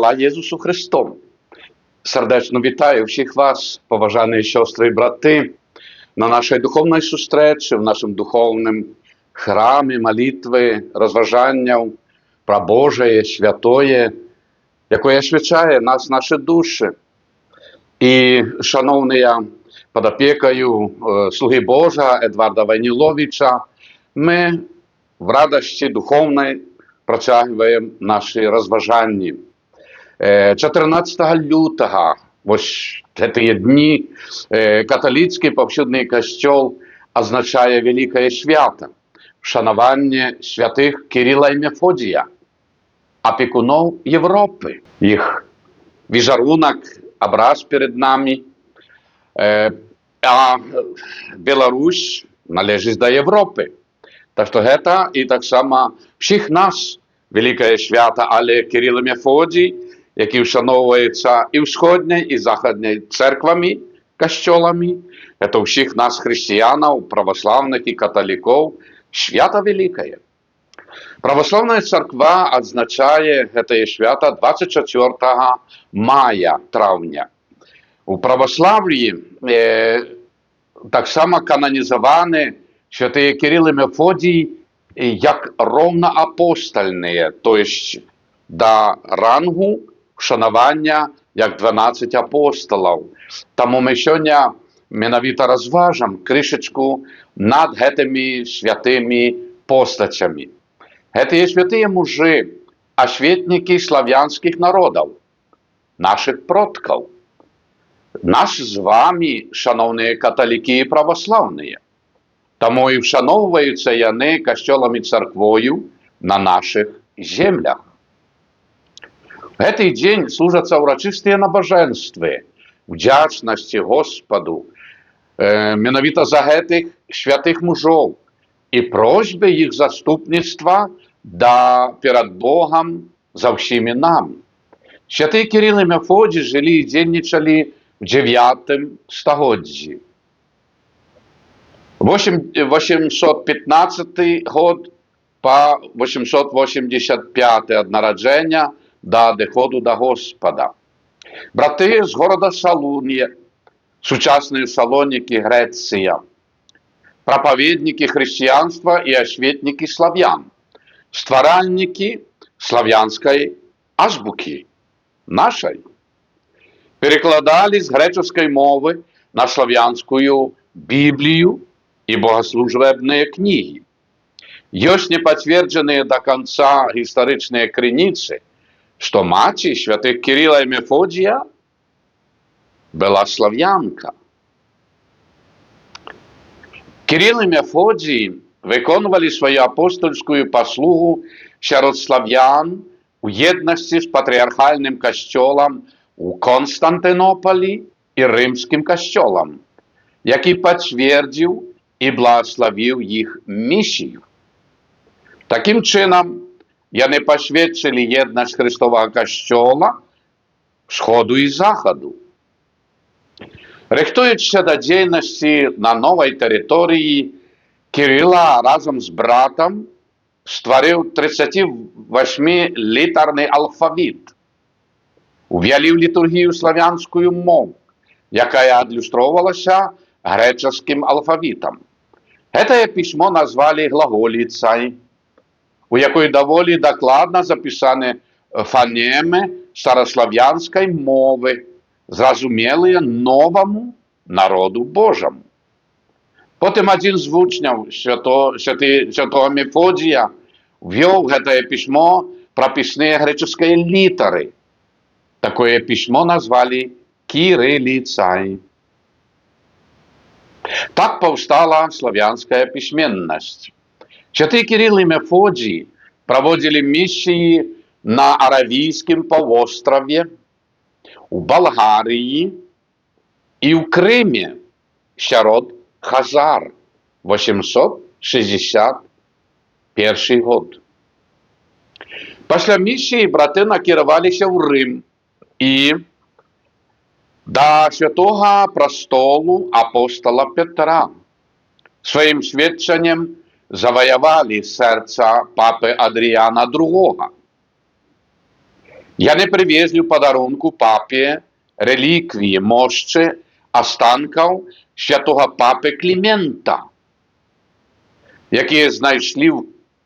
Хвала Езусу Хрысту! Сардэчна вітаю ўсіх вас, паважаныя сёстры і браты, на нашай духоўнай сустрэчы, у нашым духоўным храме малітвы, разважанняў пра Божае, святое, якое асвячае нас, нашы душы. І, шаноўныя, пад апекаю слугі Божага Эдварда Вайніловіча, мы ў радасці духоўнай працягваем нашы разважанні. 14 лютага, вось гэтыя дні, каталіцкі паўсюдны касцёл адзначае вялікае свята, ушанаванне святых Кірыла і Мяфодзія, апекуноў Еўропы. Іх візарунак, абраз перад намі. А Беларусь належыць да Еўропы. Так што гэта і таксама ўсіх нас вялікае свята, але Кірыл і Мяфодзій, які ўшаноўваецца і ўсходняй, і захадняй цэрквамі, касцёламі, это ўсіх нас, хрысціянаў, праваслаўных і каталікоў, свята вялікае. Праваслаўная царква адзначае гэтае свята 24 мая, траўня. У праваслаўі таксама кананізаваны святыя Кірыл і Мефодій як роўнаапостальныя, то есть да рангу вшанавання як 12 апосталаў. Таму мы сёння менавіта разважам крышачку над гэтымі святымі постацямі. Гэтыя святыя мужы, асветнікі славянскіх народаў, нашых продкаў, нас з вами, шаноўныя каталікі і праваслаўныя. Таму і вшаноўваюцца яны касцёлам і царквою на нашых землях. Гэты дзень служацца ўрачыстыя набажэнствы, удзячнасці Госпаду, менавіта за гэтых святых мужоў і просьбы іх заступніцтва да перад Богам за ўсімі намі. Святы Кірыл і Мефодзій жылі і дзейнічалі в 9 стагоддзі. 815 год па 885 ад нараджэння да адыходу да Госпада. Браты з горада Салунія, сучасныя Салонікі, Грэцыя, прапаведнікі хрысціянства і асветнікі славян, стваральнікі славянскай азбукі, нашай. Перакладалі з грэчаскай мовы на славянскую Біблію і богаслужебныя кнігі. Ёсць непацверджаныя да канца гістарычныя крыніцы, што маці святых Кірыла і Мефодзія была славянка. Кірыл і Мефодзій выконвалі сваю апостальскую паслугу сярод славян у еднасці з патрыархальным касцёлам у Константынопалі і рымскім касцёлам, які пацвердзіў і благаславіў іх місію. Такім чынам, яны пасведчылі еднасць Хрыстовага касцёла сходу і захаду. Рыхтуючыся да дзейнасці на новай тэрыторыі, Кірыла разам з братам стварыў 38-літарны алфавіт. Увялі ў літургію славянскую мову, якая адлюстроўвалася грэчаскім алфавітам. Гэтае пісьмо назвалі глаголіцай, у якой даволі дакладна запісаны фанемы стараславянскай мовы, зразумелыя новаму народу Божаму. Потым адзін з вучняў святого Мефодзія ввёў гэтае пісьмо прапісныя грэчаскай літары. Такое пісьмо назвалі кірыліцай. Так паўстала славянская пісьменнасць. Святы Кірыл і Мефодзій праводзілі місіі на Аравійскім паўвостраве, у Балгарыі і ў Крыме сярод хазар, 861 год. Пасля місіі браты накіраваліся ў Рым і да святога прастолу апостала Петра. Сваім сведчаннем заваявалі сэрца папы Адрыяна II. Яны прывезлі ў падарунку папе рэліквіі, мошчы астанкаў святога папы Клімента, якія знайшлі ў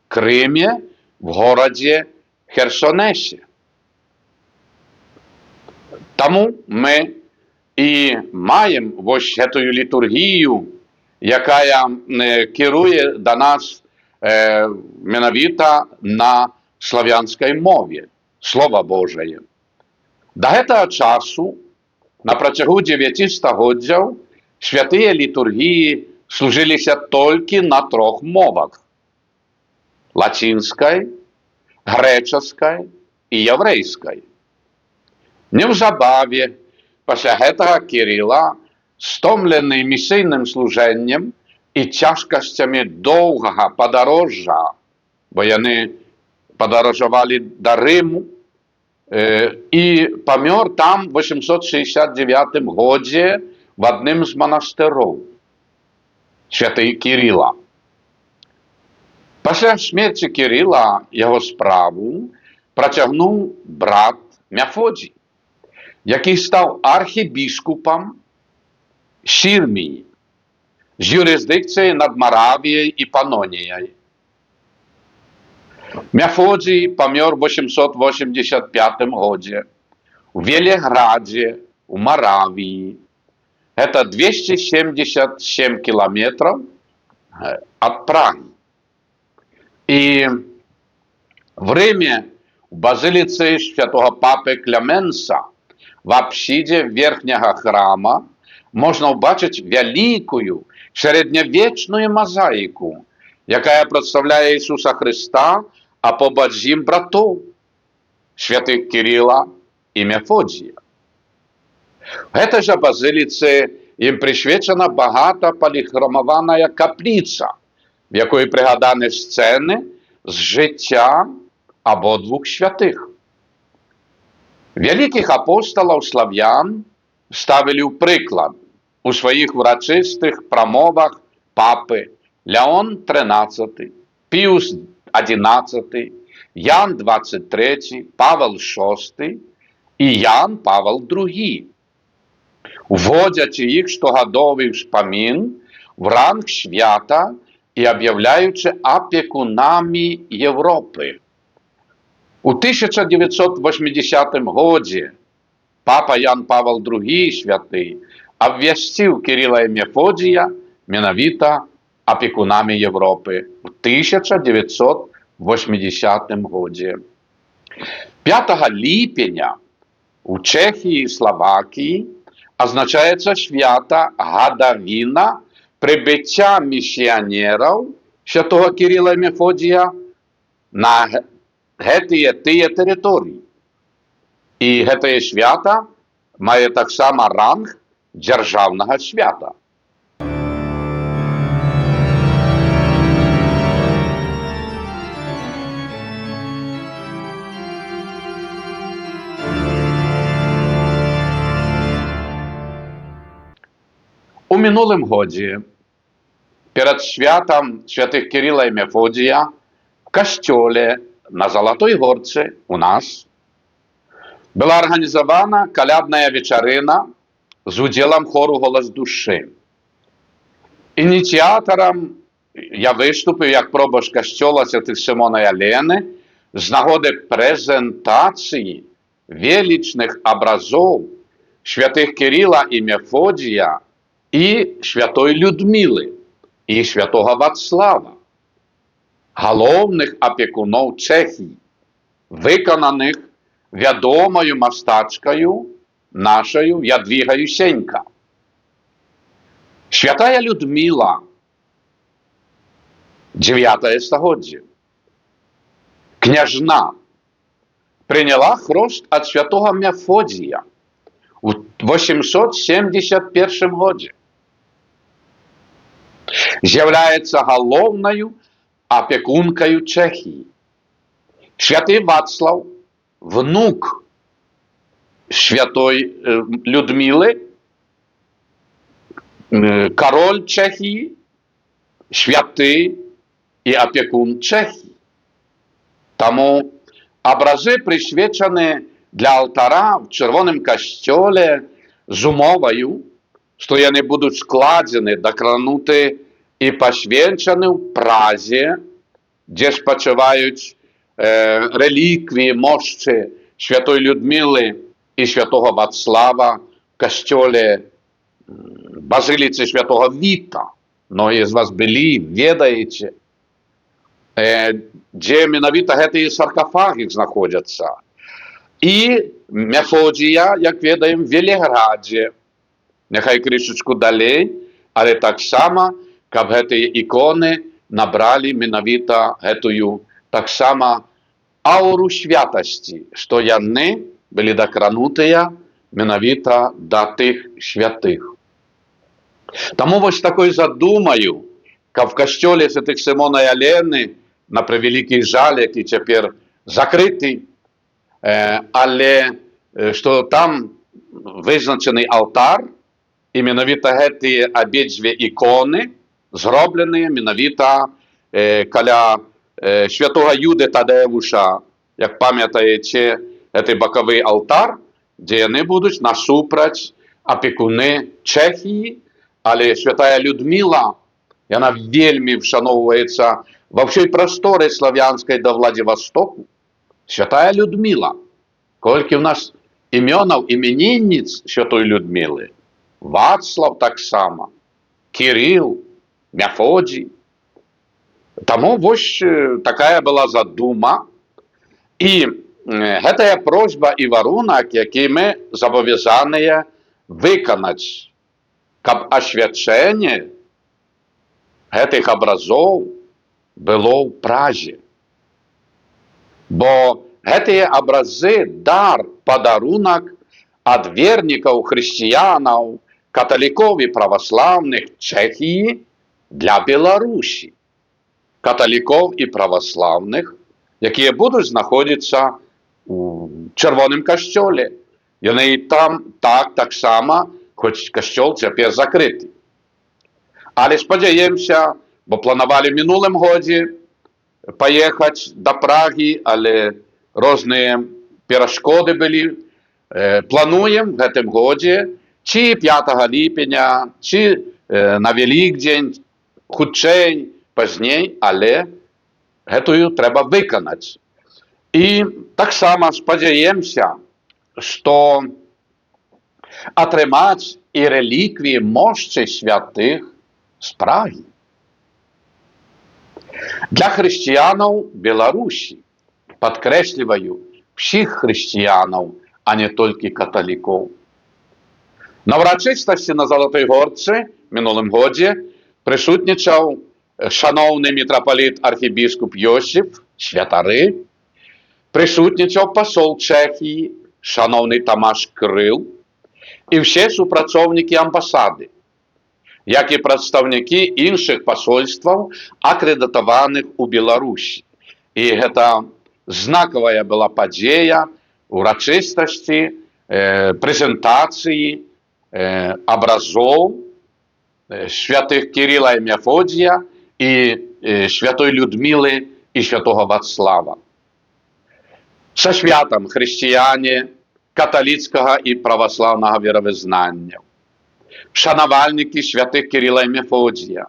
Крыме, в горадзе Херсонесе. Таму мы і маем вось гэтую літургію, якая кіруе да нас менавіта на славянскай мове, Слова Божае. Да гэтага часу, на працягу 9 стагоддзяў, святыя літургіі служыліся толькі на трох мовах: лацінскай, грэчаскай і яўрэйскай. Неўзабаве пасля гэтага Кірыла, стомлены місійным служэннем і цяжкасцямі доўгага падарожжа, бо яны падарожавалі да Рыму, і памёр там в 869 годзе в адным з манастыроў, святы Кірыла. Пасля смерці Кірыла яго справу працягнуў брат Мяфодзій, які стаў архібіскупам Сірміі з юрысдыкцыяй над Маравіяй і Паноніяй. Мяфодзій памёр в 885 годзе у Велеградзе, у Маравіі. Это 277 кіламетраў ад Прагі. І в Рыме, у базыліцы святого папы Кляменса, в апсідзе верхняга храма можна ўбачыць вялікую сярэднявечную мазаіку, якая прадстаўляе Ісуса Хрыста, а побач з ім братоў, святых Кірыла і Мефодзія. Гэтай жа базыліцы ім прысвечана багата паліхрамаваная капліца, в якой прыгаданы сцэны з жыцця абодвух святых. Вялікіх апосталаў славян ставілі ў прыклад у сваіх урачыстых прамовах папы Леон XIII, Піус XI, Ян XXIII, Павел VI і Ян Павел II, уводзячы іх штогадовы ўспамін в ранг свята і аб'яўляючы апекунамі Еўропы. У 1980 годзе папа Ян Павел II святы абвясціў Кірыла і Мефодзія менавіта апекунамі Еўропы ў 1980 годзе. 5 ліпеня у Чэхіі і Славакіі адзначаецца свята гадавіна прыбыцця місіянераў святого Кірыла і Мефодзія на гэтыя тыя тэрыторыі. І гэтае свята мае таксама ранг дзяржаўнага свята. У мінулым годзе перад святам святых Кірыла і Мефодзія в касцёле на Залатой Горцы у нас была арганізавана калядная вечарына з удзелам хору «Голас душы». Ініцыятарам я выступіў як пробашч касцёла святых Сымона і Алены з нагоды прэзентацыі велічных абразоў святых Кірыла і Мефодзія і святой Людмілы і святого Вацлава, галоўных апекуноў Чэхіі, выкананых вядомаю мастачкаю нашаю Ядвігаю Сенька. Святая Людміла, 9 стагоддзе, княжна, прыняла хрост ад святого Мефодзія у 871 годзе. З'яўляецца галоўнаю апекункаю Чэхіі. Святы Вацлаў, внук святой Людмілы, кароль Чэхіі, святы і апекун Чэхіі. Таму абразы прысвечаны для алтара в Чырвоным касцёле з умоваю, што яны будуць складзены, дакрануты і пасвенчаны ў Празе, дзе спачываюць рэліквіі, мошчы святой Людмілы і святого Вацлава в касцёле, базыліцы святого Віта. Многія з вас былі, ведаеце, дзе менавіта гэтыя саркафагі знаходзяцца. І Мефодія, як ведаем, Велеградзе. Няхай крышачку далей, але таксама, каб гэтыя іконы набралі менавіта гэтую таксама ауру святасці, што яны былі дакранутыя менавіта да тых святых. Таму вось такой задумаю, каб в касцёле святых Сымона і Алены, на превялікі жаль, які цяпер закрыты, але што там вызначаны алтар, і менавіта гэтыя абедзве іконы зробленыя менавіта каля святого Юды Тадэвуша, як памятаеце, гэты бакавы алтар, дзе яны будуць насупраць апекуны Чэхіі, але святая Людміла, яна вельмі вшаноўваецца ва ўсёй прасторы славянскай да Владивостоку. Святая Людміла. Колькі ў нас імёнаў іменінніц святой Людмілы. Вацлав таксама, Кірыл, Мяфодзій. Таму вось такая была задума. І гэтая просьба і варунак, які мы забавязаныя выканаць, каб асвячэнне гэтых абразоў было ў Празе. Бо гэтыя абразы — дар, падарунак ад вернікаў, хрысціянаў, каталікоў і праваслаўных Чэхіі для Беларусі, каталікоў і праваслаўных, якія будуць знаходзіцца у Чырвоным касцёле. Яны і там таксама, хоць касцёл цяпер закрыты. Але спадзяемся, бо планавалі ў мінулым годзе паехаць да Прагі, але розныя перашкоды былі. Плануем в гэтым годзе ці 5 ліпеня, ці на Вялікдзень, хутчэй, пазней, але гэтую трэба выканаць. І таксама спадзяемся, што атрымаць і рэліквіі, мошчы святых з Прагі. Для хрысціянаў Беларусі, падкрэсліваю, всіх хрысціянаў, а не толькі каталікоў. На ўрачыстасці на Залатой Горцы мінулым годзе прысутнічаў шаноўны мітрапаліт архібіскуп Йосиф, святары, прысутнічаў пасол Чэхіі, шаноўны Тамаш Крыл, і ўсе супрацоўнікі амбасады, як і прадстаўнікі іншых пасольстваў, акрэдытаваных у Беларусі. І гэта знакавая была падзея урачыстасці, прэзентацыі абразоў святых Кірыла і Мефодія і святой Людмілы і святого Вацлава. Са святам, хрысціяне каталіцкага і праваслаўнага веравызнання, шанавальнікі святых Кірыла і Мефодія,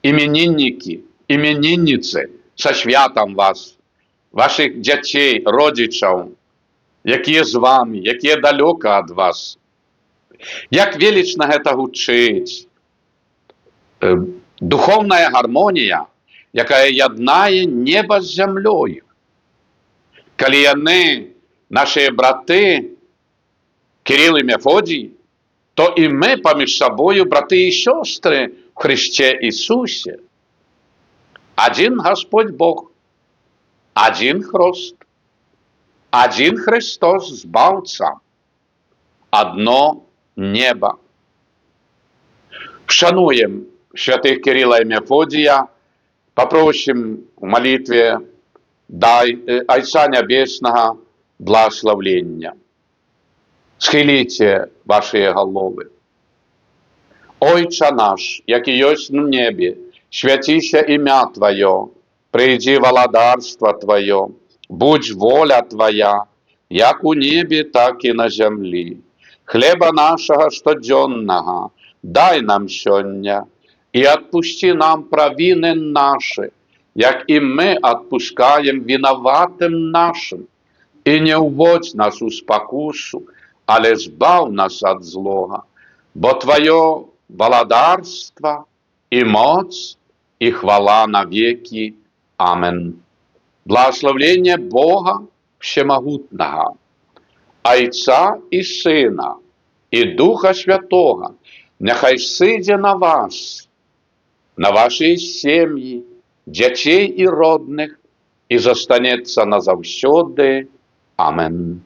іменіннікі, іменінніцы, са святам вас, вашых дзяцей, родзічаў, якія з вамі, якія далёка ад вас. Як велічна гэта гучыць. Духоўная гармонія, якая яднае неба з зямлёю. Калі яны, нашыя браты, Кірыл і Мефодій, то і мы паміж сабою браты і сёстры в Хрысце Ісусе. Адзін Господь Бог, адзін хрост, адзін Хрыстос Збаўца, адно неба. Шануем святых Кірыла і Мефодія, папросім у малітве дай Айца Нябеснага благаслаўлення. Схіліце вашы галовы. Ойча наш, які ёсць на небе, свяціся імя Тваё, прыйдзі валадарства Тваё, будзь воля Твая, як у небе, так і на зямлі. Хлеба нашага штодзённага дай нам сёння, і адпусці нам правіны нашы, як і мы адпускаем вінаватым нашым. І не ўводзь нас у спакусу, але збаў нас ад злога. Бо Тваё валадарства і моц, і хвала навекі. Амен. Благаслаўленне Бога Усемагутнага, Айца і Сына, і Духа Святога, няхай сыдзе на вас, на вашы сем'і, дзяцей і родных, і застанецца назаўсёды. Амен.